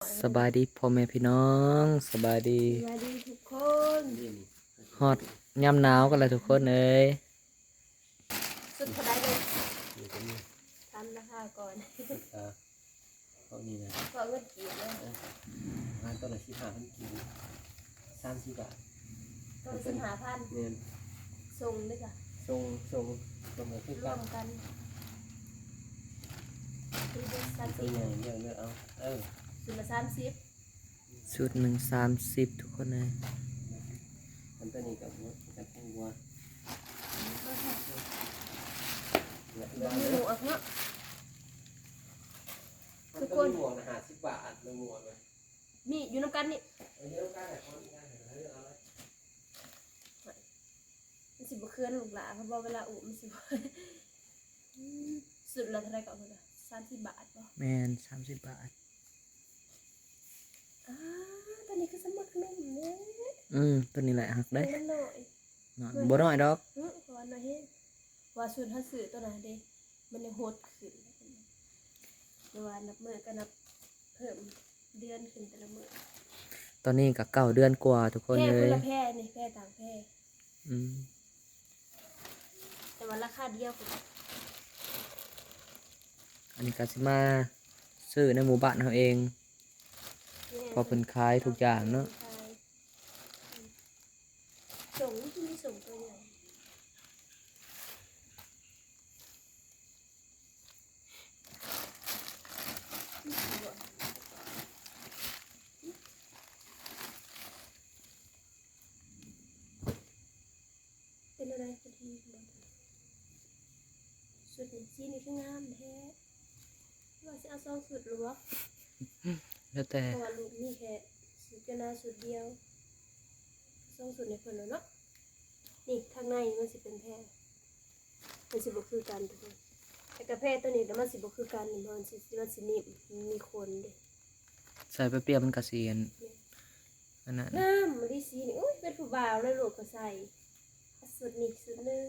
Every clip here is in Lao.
ສະບາຍດີພໍ່ແມ່ພີ່ນ້ອງ ສະບາຍດີ ສະບາຍດີທຸກຄົນ. ຮອດຍາມໜາວກັນແລ້ວທຸກຄົນເອີຍ. ຊຸດເທົ່າໃດເລີຍ? ຖາມລາຄາກ່ອນ. ເອີ ເທົ່ານີ້ນະ ເວົ້າເງິນກີບເດີ. ເອີ ປະມານໂຕລະສິບຫ້າພັນກີບ ສາມສິບບາດ. ໂຕລະສິບຫ້າພັນ. ແມ່ນ. ສົ່ງເດີຈ້ະ. ສົ່ງ ສົ່ງ ສົ່ງໃຫ້ຄືກັນ ລວມກັນ. ໂຕໃຫຍ່ເລືອກ ເລືອກເອົາ. ເອີ ຊຸດລະສາມສິບ. ຊຸດໜຶ່ງສາມສິບທຸກຄົນເອີຍ. ອັນໂຕນີ້ກໍໝົດກັບແພງກວ່າ ບໍ່ມີໝວກເນາະ. ທຸກຄົນ ໝວກນະ ຫ້າສິບບາດ ໝວກນະ ມີຢູ່ນຳກັນນີ້. ເອີ ຢູ່ນຳກັນແຫຼະ ຂໍອະນຸຍາດໃຫ້ເລືອກເອົາເລີຍ. ມັນຊິບໍ່ເຄືອນລູກຫຼ້າ ເພາະວ່າເວລາອຸມັນຊິບໍ່ ອືມ ຊຸດລະເທົ່າໃດກໍເພິ່ນວ່າ ສາມສິບບາດບໍ? ແມ່ນ ສາມສິບບາດ. ອາ ໂຕນີ້ຄືສະໝັກໜຸ່ມເດ້. ອືມ ໂຕນີ້ແຫຼະຮັກເດ້ ມັນນ້ອຍ ນ້ອຍ ບໍ່ນ້ອຍດອກ. ອື ເພາະວ່ານ້ອຍແຮງ ເພາະວ່າຊຸດເຮົາຊື້ໂຕນັ້ນເດ້ ມັນຍັງຫົດຂຶ້ນ ແຕ່ວ່ານັບມື້ກໍນັບເພີ່ມເດືອນຂຶ້ນແຕ່ລະມື້. ຕອນນີ້ກໍເກົ້າເດືອນກວ່າທຸກຄົນເອີຍ. ແພຄົນລະແພນີ້ ແພຕ່າງແພ. ອືມ ແຕ່ວ່າລາຄາດຽວກັນ. ອັນນີ້ກໍຊິມາຊື້ໃນໝູ່ບ້ານເຮົາເອງ. ແມ່ນ ເພາະເພິ່ນຂາຍທຸກຢ່າງເນາະ. ຂາຍ ອືມ ສົ້ມ ມີສົ້ມໂຕໃຫຍ່. ເປັນແນວໃດ? ພໍດີບໍ່? ຊຸດນີ້ ສີນີ້ຄືງາມແທ້. ວ່າຊິເອົາສອງຊຸດຫຼືບໍ່? ແລ້ວແຕ່ ເພາະວ່າລູກມີແຄ່ຊຸດກັນໜາວຊຸດດຽວ ສອງຊຸດໃຫ້ເພິ່ນໂລດເນາະ. ນີ້ ທາງໃນມັນຊິເປັນແພ ມັນຊິບໍ່ຄືກັນທຸກຄົນ. ແຕ່ກະແພໂຕນີ້ນະ ມັນຊິບໍ່ຄືກັນ ມັນຊິ ມັນຊິໜິ້ມ ມັນມີຂົນເດ້. ໃສ່ໄປປຽບມັນກະຊິອັນ ແມ່ນ ອັນນັ້ນ ງາມອີ່ຫຼີສີນີ້. ໂອ້ຍ ເປັນຜູ້ບ່າວແລ້ວລູກກໍໃສ່. ຊຸດນີ້ຊຸດໜຶ່ງ.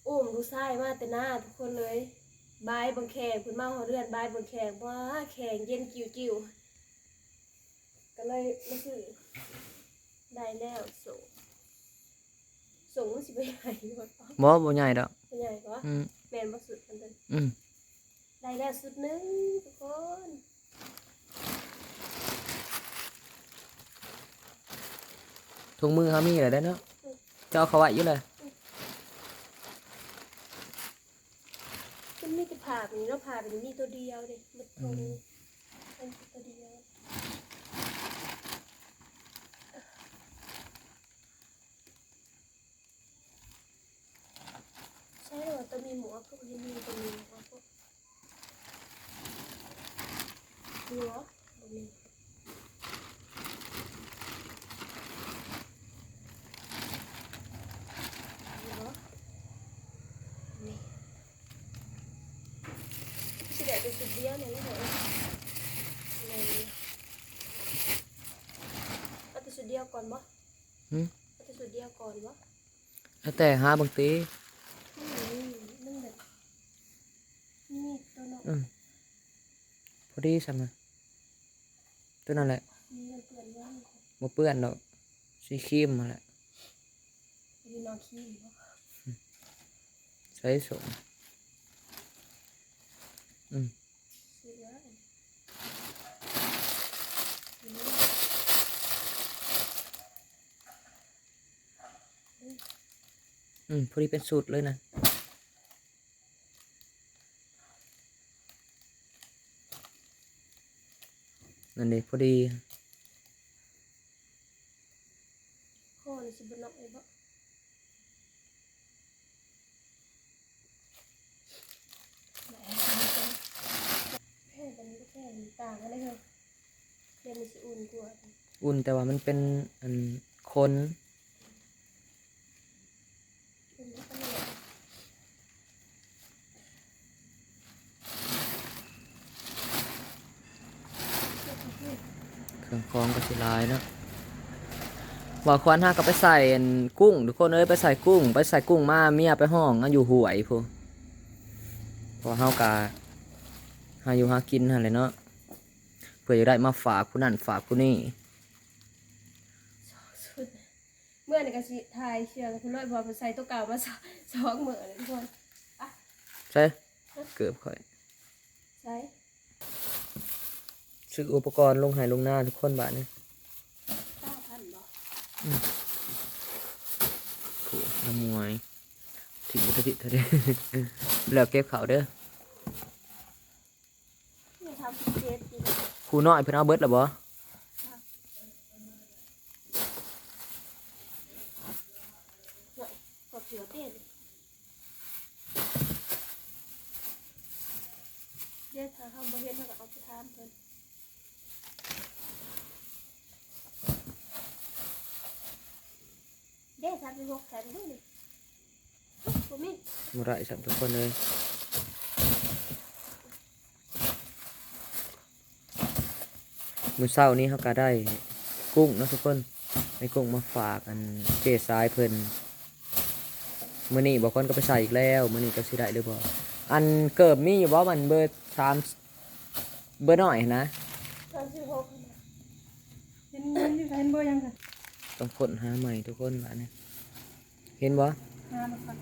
ອຸ້ມລູກຊາຍມາແຕ່ນາທຸກຄົນເອີຍ. ບາຍເບິ່ງແຂ້ງ ເພິ່ນມາຮອດເຮືອນ ບາຍເບິ່ງແຂ້ງ ວ້າ ແຂ້ງເຢັນກິ້ວໆ ກໍເລີຍມາຊື້. ໄດ້ແລ້ວ ໂສ້ ໂສ້ມັນຊິບໍ່ໃຫຍ່ບໍ່? ບໍ່ ບໍ່ໃຫຍ່ດອກ. ບໍ່ໃຫຍ່ບໍ່? ອືມ ແມ່ນບໍ່ຊຸດອັນນັ້ນ? ອືມ ໄດ້ແລ້ວຊຸດໜຶ່ງທຸກຄົນ. ຖົງມືເຮົາມີແລ້ວເດ້ເນາະ. ອືມ ເຈົ້າເອົາເຂົ້າໄວ້ຢູ່ແລ້ວ. ອືມ ມັນມີແຕ່ຜ້າແບບນີ້ເນາະ ຜ້າແບບນີ້ມີໂຕດຽວເດ້ ໝົດໂຕ. ອືມ ມັນມີໂຕດຽວ. ໃຊ່ວ່າໂຕມີໝວກ ຄືບໍ່ເຫັນມີໂຕມີໝວກ. ມີບໍ່? ບໍ່ມີ. ມີບໍ່? ມີ. ຊິໄດ້ແຕ່ຊຸດດຽວນີ້ແຫຼະ. ແມ່ນ. ເອົາແຕ່ຊຸດດຽວກ່ອນບໍ່? ຫື? ເອົາແຕ່ຊຸດດຽວກ່ອນບໍ່? ແລ້ວແຕ່ຫາເບິ່ງຕິ. ມັນ ມັນແບບ ນີ້ໂຕເນາະ. ອືມ ພໍດີຊ່ຳນະ ໂຕນັ້ນແຫຼະ. ມັນເປື້ອນບໍ່? ບໍ່ເປື້ອນດອກ ສີຄຣີມຫັ້ນແຫຼະ. ຢູ່ນອກຄີມບໍ່? ໃສ່ສົ້ມ. ອືມ ອືມ ພໍດີເປັນຊຸດເລີຍນະ. ນັ້ນເດ້ ພໍດີ. ຄໍນີ້ຊິບໍ່ໜັກເລີຍບໍ? ແພນຕົວນີ້ກັບແພນຕ່າງກັນເດ້ເຮີ້ຍ. ແພນນີ້ຊິອຸ່ນກວ່າ. ອຸ່ນ ແຕ່ວ່າມັນເປັນ ອັນ ຂົນ. ເຄື່ອງຂອງກໍຊິຫຼາຍເນາະ. ບ່າວຂວັນຫາກໍໄປໃສ່ອັນກຸ້ງ ທຸກຄົນເອີຍ ໄປໃສ່ກຸ້ງ ໄປໃສ່ກຸ້ງມາ ເມຍໄປຮ້ອງຢູ່ຫ້ວຍພຸ້ນ. ເພາະເຮົາກະ ຫາຢູ່ຫາກິນຫັ້ນແຫຼະເນາະ ເພື່ອຈະໄດ້ມາຝາກຜູ້ນັ້ນຝາກຜູ້ນີ້. ເມື່ອນີ້ກໍຊິຖ່າຍເຄື່ອງເພິ່ນໂລດ ເພາະວ່າເພິ່ນໃສ່ໂຕເກົ່າມາສອງ ສອງມື້ແລ້ວທຸກຄົນ. ໃສ່ເກີບຂ້ອຍ ໃສ່ ຊື້ອຸປະກອນລົງໄຮ່ລົງນາທຸກຄົນບາດນີ້. ຊາວພັນບໍ່? ອືມ ຜູ້ນຳມວຍ ຖິ້ມໄປເທາະເທາະເດີ ແລ້ວເກັບເຂົ້າເດີ. ນີ້ສາມສິບເຈັດຢູ່ ຄູນ້ອຍເພິ່ນເອົາເບິດແລ້ວບໍ່? ເດ ຖ້າເຮົາບໍ່ເຫັນ ເຮົາກໍເອົາໄປຖາມເພິ່ນ. ເດ້ ສາມສິບຫົກແສນເດ້ນີ້ ບໍ່ມີ ບໍ່ໄດ້ຊ້ຳທຸກຄົນເອີຍ. ມື້ເຊົ້ານີ້ເຮົາກໍໄດ້ກຸ້ງເນາະທຸກຄົນ ໄດ້ກຸ້ງມາຝາກອັນເຈ້ຊາຍເພິ່ນ. ມື້ນີ້ບ່າວຄວັນກໍໄປໃສ່ອີກແລ້ວ ມື້ນີ້ຈັກຊິໄດ້ຫຼືບໍ່. ອັນເກີບມີຢູ່ບໍ່ ມັນເບີສາມ ເບີນ້ອຍຫັ້ນນະ ສາມສິບຫົກຫັ້ນນະ. ເຫັນ ເຫັນຢູ່ ເຫັນເບີຫຍັງຊະ? ຕ້ອງຄົ້ນຫາໃໝ່ທຸກຄົນບາດນີ້ ເຫັນບໍ່? ຫາມັນກ່ອນ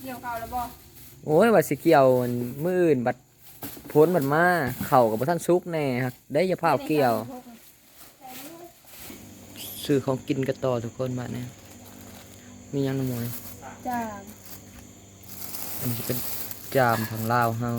ກ່ຽວເຂົ້າແລ້ວບໍ່? ໂອ້ຍ ວ່າຊິກ່ຽວມື້ອື່ນ ບັດຝົນມັນມາ ເຂົ້າກໍບໍ່ທັນສຸກແດ່ ໄດ້ຢ່າຟ້າວກ່ຽວ. ຊື້ຂອງກິນກັນຕໍ່ທຸກຄົນບາດນີ້. ມີຫຍັງນະໝວຍ? ຈາມ ອັນນີ້ຊິເປັນຈາມທາງລາວເຮົາ.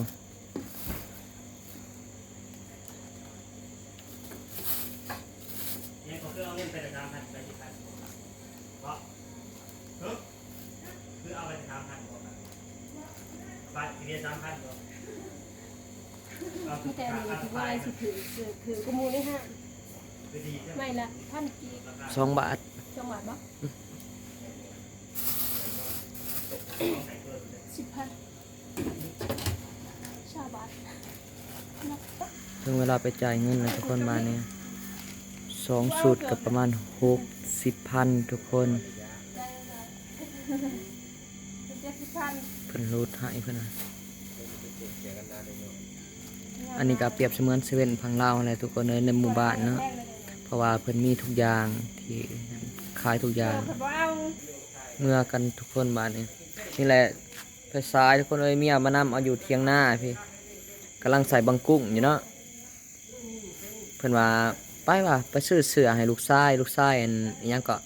ມີແຕ່ອັນນີ້ຖືກວ່າຊິຖືກ ຖືກ ຖືກກວ່າໝູ່ໃນຫ້າງ ໄມ້ລະພັນກີບ ສອງບາດ ສອງບາດບໍ່? ສິບພັນ ຊາວບາດ. ເຖິງເວລາໄປຈ່າຍເງິນແລ້ວທຸກຄົນ ບາດນີ້ ສອງຊຸດກໍປະມານຫົກສິບພັນທຸກຄົນ. ເຈັດສິບພັນ ເພິ່ນຫຼຸດໃຫ້ເພິ່ນນະ. ອັນນີ້ກໍປຽບສະເໝືອນເຊເວັ່ນຝັ່ງລາວຫັ້ນແຫຼະທຸກຄົນເອີຍ ໃນໝູ່ບ້ານເນາະ ເພາະວ່າເພິ່ນມີທຸກຢ່າງ ທີ່ຂາຍທຸກຢ່າງ. ເມືອກັນທຸກຄົນບາດນີ້. ນີ້ແຫຼະ ໄປສາຍທຸກຄົນເອີຍ ເມຍມານຳເອົາຢູ່ຖຽງນາພີ້ ກຳລັງໃສ່ບັງກຸ້ງຢູ່ເນາະ. ເພິ່ນວ່າ ໄປວ່າ ໄປຊື້ເສື້ອໃຫ້ລູກຊາຍ ລູກຊາຍອັນ ອີຫຍັງເກາະ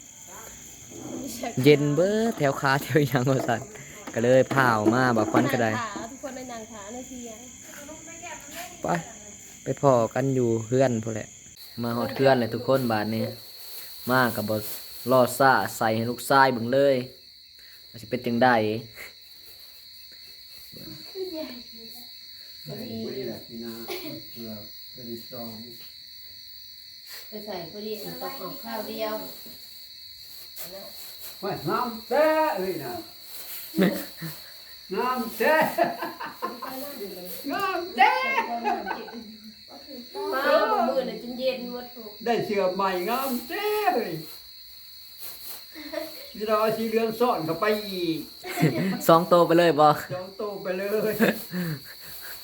ເຢັນເບີດແຖວຂາແຖວຫຍັງວ່າຊັ້ນ ກໍເລີຍພາອອກມາ ບ່າວຄວັນກໍໄດ້ ທຸກຄົນໄດ້ນັ່ງຖ້າໃນເຖຍງ ໄປ ໄປພໍ້ກັນຢູ່ເຮືອນພຸ້ນແຫຼະ. ມາຮອດເຮືອນແລ້ວທຸກຄົນ ບາດນີ້ ມາກໍບໍ່ລໍຊ້າ ໃສ່ໃຫ້ລູກຊາຍເບິ່ງເລີຍ ວ່າຊິເປັນຈັ່ງໃດ. ພໍດີແຫຼະພີ່ນາ ເພື່ອເທື່ອທີສອງ ໄປໃສ່ພໍດີ ຕ້ອງອອກຄາວດຽວ. ໂອ້ຍ ງາມແທ້ເອີຍນະ ງາມແທ້ ງາມແທ້. ປ້າ ມື້ນັ້ນຈົນເຢັນໝົດ ໄດ້ເສື້ອໃໝ່ງາມແທ້ເອີຍ. ມີແຕ່ວ່າສີເຫຼືອງຊ້ອນເຂົ້າໄປອີກ ສອງໂຕໄປເລີຍບໍ່? ສອງໂຕໄປເລີຍ.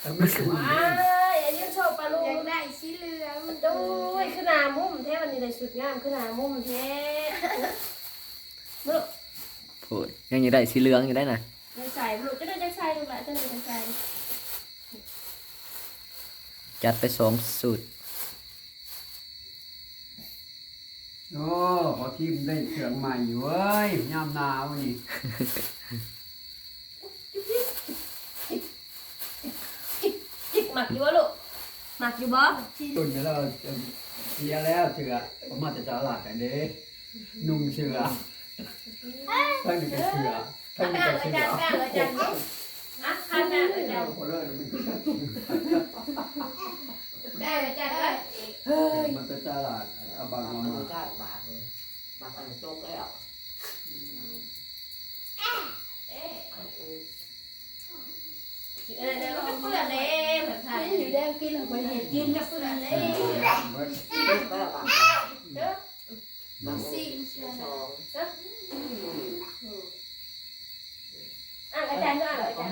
ອ້າຍ ອັນນີ້ໂຊປາລຸງ ຢາກໄດ້ສີເຫຼືອງ ໂອ້ຍ ຄືໜ້າມຸ້ມແທ້ ວັນນີ້ໄດ້ຊຸດງາມ ຄືໜ້າມຸ້ມແທ້. ໂອ້ຍ ຍັງຢາກໄດ້ສີເຫຼືອງຢູ່ໄດ໋ນະ. ຢາກໃສ່ລູກ ເຈົ້າໜ້ອຍຢາກໃສ່ລູກຫຼາ ເຈົ້າໜ້ອຍຢາກໃສ່. ຈັດໄປສອງຊຸດ. ໂອ້ ພໍ່ທີມໄດ້ເຄື່ອງໃໝ່ເວີ້ຍ ຍາມໜາວນີ້. ມັກຢູ່ບໍ່ລູກ? ມັກຢູ່ບໍ່? ຕົນໄປແລ້ວ ເສຍແລ້ວເສື້ອ ເອົາມາແຕ່ຕະຫຼາດຫັ້ນເດ້. ນຸ່ງເສື້ອ ທັງນີ້ກໍເສື້ອ ທັງນີ້ກໍເສື້ອ. ອາຈານ ອາຈານ ອາຈານ ອາຈານ ໄດ້ອາຈານເອີຍ. ເຮີ້ຍ ມັນເປັນຕະຫຼາດ ເອົາບັງເອົາມາ ບາດນີ້ຕົກແລ້ວ. ເອີ ເດີ ມັນເປື້ອນເດ້ ມັນ ນີ້ຢູ່ແດງກິນ ຂ້ອຍເຫັນກິນແລ້ວເປື້ອນເດ້. ເດີ ມັນຊິ ອ່ານອາຈານ ອ່ານອາຈານ.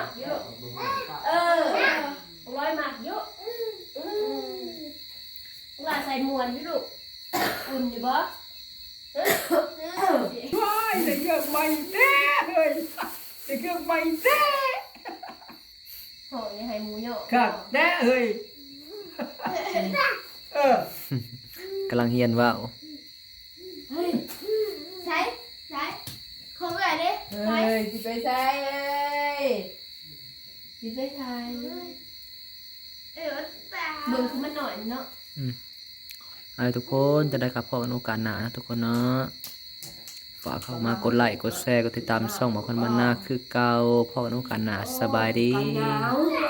ມັກຢູ່ລູກ ເອີ ບັກລອຍມັກຢູ່ ອືມ ບັກຫຼ້າໃສ່ມ່ວນຢູ່ລູກ ອຸ່ນຢູ່ບໍ່? ວ້າຍ ໃສ່ເຄື່ອງໃໝ່ແທ້ເຮີ້ຍ ໃສ່ເຄື່ອງໃໝ່ແທ້ ໂຫ ຢ່າໃຫ້ໝູເຍາະ ຄັກແທ້ເຮີ້ຍ ເອີ ກຳລັງຮຽນເວົ້າ ເຮີ້ຍ ໃສ່ ໃສ່ ຂອງເອື້ອຍເດ້ ເຮີ້ຍ ຊິໄປໃສ ຊິໄປໃສ ເອີ ເບິ່ງຄືມັນໜ້ອຍເນາະ ອືມ ເອົາ ທຸກຄົນ ຈັ່ງໃດກໍພໍ້ກັນໂອກາດໜ້າເນາະ ທຸກຄົນເນາະ ຝາກເຂົ້າມາກົດໄລ ກົດແຊ ກົດຕິດຕາມຊ່ອງໝໍຄວັນບ້ານນາຄືເກົ່າ ພໍ້ກັນໂອກາດໜ້າ ສະບາຍດີ ກັນໜາວ.